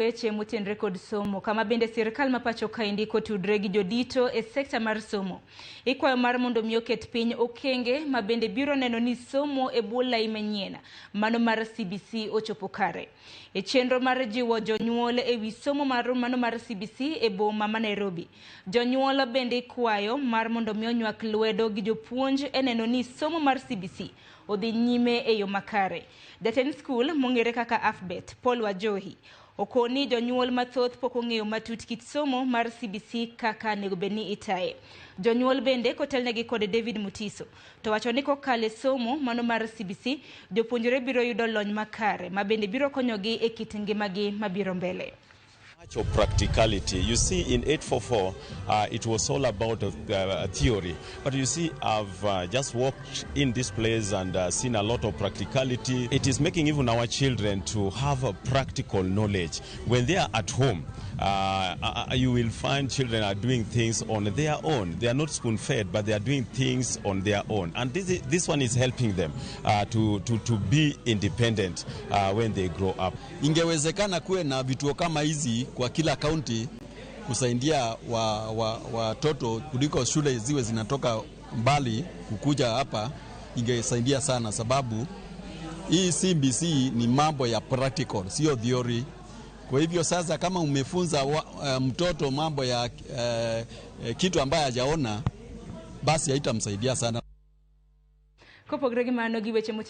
Weche motenre kod somo kama bende sirkal ma pacho kaendi kotudre gi jodito e sekta mar somo ikwayo mar mondo mi oket piny okenge ma bende biro neno ni somo e bwo lai manyien mano mar CBC ochopo kare. E chenro mar jiwo jonyuol e wi somo mar mano mar CBC e boma ma Nairobi, jonyuol bende ikwayo mar mondo mi onywak lwedo gi jopuonj e neno ni somo mar CBC odhi nyime e yo makare. Jatend skul mong'ere kaka AFBET, Paul Wajohi, okoni jonyuol mathoth pok ong'eyo matut kit somo mar CBC kaka onego bed ni itaye. Jonyuol bende kotelnegi kod David Mutiso to wacho ni kokalo e somo mano mar CBC, jopuonjre biro yudo lony makare ma bende biro konyogi e kit ngimagi mabiro mbele. Much of practicality. You see, in 844, it was all about theory. But you see, I've just walked in this place and seen a lot of practicality. It is making even our children to have a practical knowledge. When they are at home, you will find children are doing things on their own. They are not spoon fed, but they are doing things on their own. And this one is helping them to be independent when they grow up. Ingewezekana kuwe na vituo kama hizi kwa kila kaunti kusaidia watoto wa kuliko shule ziwe zinatoka mbali kukuja hapa, ingesaidia sana, sababu hii CBC ni mambo ya practical, sio theory. Kwa hivyo sasa kama umefunza mtoto mambo ya kitu ambaye hajaona, basi haitamsaidia sana. Kopogre gi mano gi weche motenre